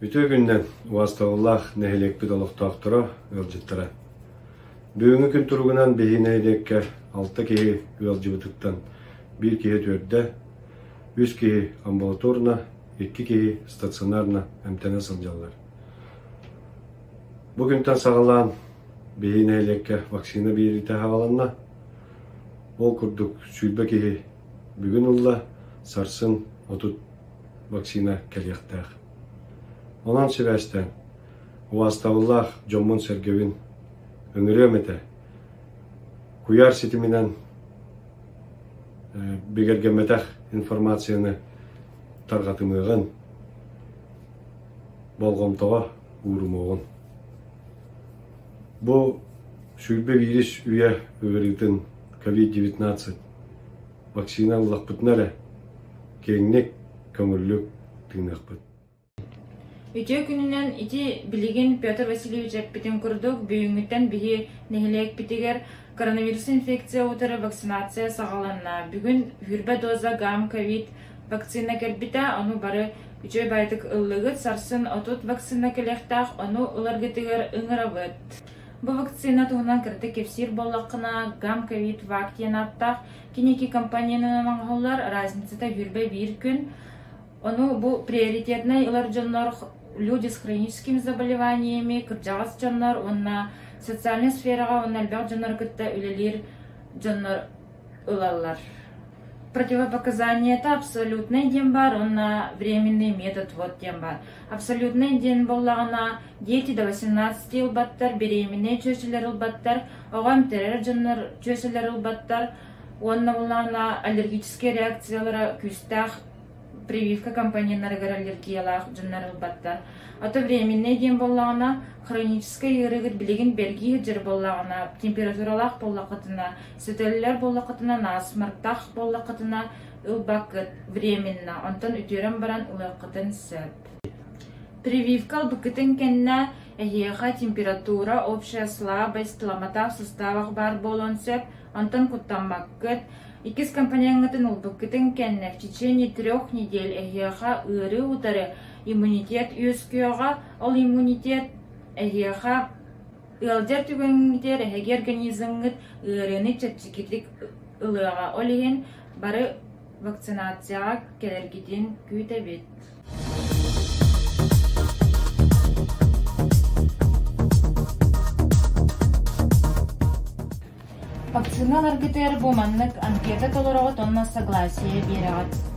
Үтүө күнүнэн убаастабыллаах нэһилиэкпит олохтоохторо, ыалдьыттара. Бүгүҥҥү күн туругунан биһиги нэһилиэккэ алта киһи ыалдьыбытыттан биир киһи үтүөрдэ, үс киһи амбулаторно, икки киһи стационарно эмтэнэ сылдьаллар. Бу күнтэн саҕалаан биһиги нэһилиэккэ вакцина биэриитэ саҕаланна. Ол курдук 20 киһи бүгүн ылла, сарсын 30 вакцина кэлиэхтээх. Онон сибээстээн, убаастабыллаах дьоммун-сэргэбин ыҥырыам этэ. Куйаар ситиминэн бигэргэммэтэх информацияны тарҕатымыаҕын, болҕомтоҕо уурумуоҕун. Бу 21 үйэ ыарыытын COVID-19 вакцина ыллахпытына эрэ киэҥник, көҥүллүк тыыныахпыт. Үтүө күнүнэн ити билигин Петр Васильевич эппитин курдук, бүгүҥҥүттэн биһи нэһилиэкпитигэр коронавирус инфекция утары вакцинация саҕаланна. Бүгүн 20 доза гам-ковид вакцина кэлбитэ, ону бары үчүгэй баайдык ыллыгыт, сарсын 30 вакцина кэлиэхтээх, ону ыларгытыгар ыҥырабыт. Бу вакцина туһунан кыратык кэпсиир буоллаххына, гам-ковид вак диэн ааттаах кини компаниянан оҥоһуллар, разницата 21 күн. Ону бу приоритетнай ылар дьоннор люди с хроническими заболеваниями, кырдьаҕас дьоннор уонна социальнай сфераҕа уонна элбэх дьоннору кытта үлэлиир дьоннор ылаллар. Противопоказаниета абсолютнай диэн баар уонна временный метод вот диэн баар. Абсолютнай диэн буоллаҕына дети до 18 ылбаттар, беременнэй чүөчэлэр ылбаттар, оҕо эмтэрэр дьоннор чүөчэлэр ылбаттар уонна буоллаҕына аллергическай реакциялара күүстээх прививка компоненнарыгар аллергиялаах дьоннор ылбаттар. А то временный диэн буоллаҕына, хроническай ыарыыгыт билигин бэргии сылдьар буоллаҕына, температуралаах буоллаххытына, сөтөллөр буоллаххытына, насморктаах буоллаххытына ылбаккыт временно, онтон үтүөрэн баран ылыаххытын сөп. Прививка ылбыккытын кэннэ эһиэхэ температура, общая слабость, ломота в суставах баар буолуон сөп, онтон куттаммаккыт. Иккис компонеҥҥытын ылбыккытын кэннэ в течение трех недель эһиэхэ ыарыы утары иммунитет үөскүөҕэ, ол иммунитет эһиэхэ ыалдьар түгэҥҥитигэр эһиги организмҥыт ыарыыны чэпчэкитик ылыаҕа. Ол иһин бары вакцинацияҕа кэлэргитин күүтэбит. Вакцина ыларгытыгар бу маннык анкета толороҕут уонна согласие биэрэҕит.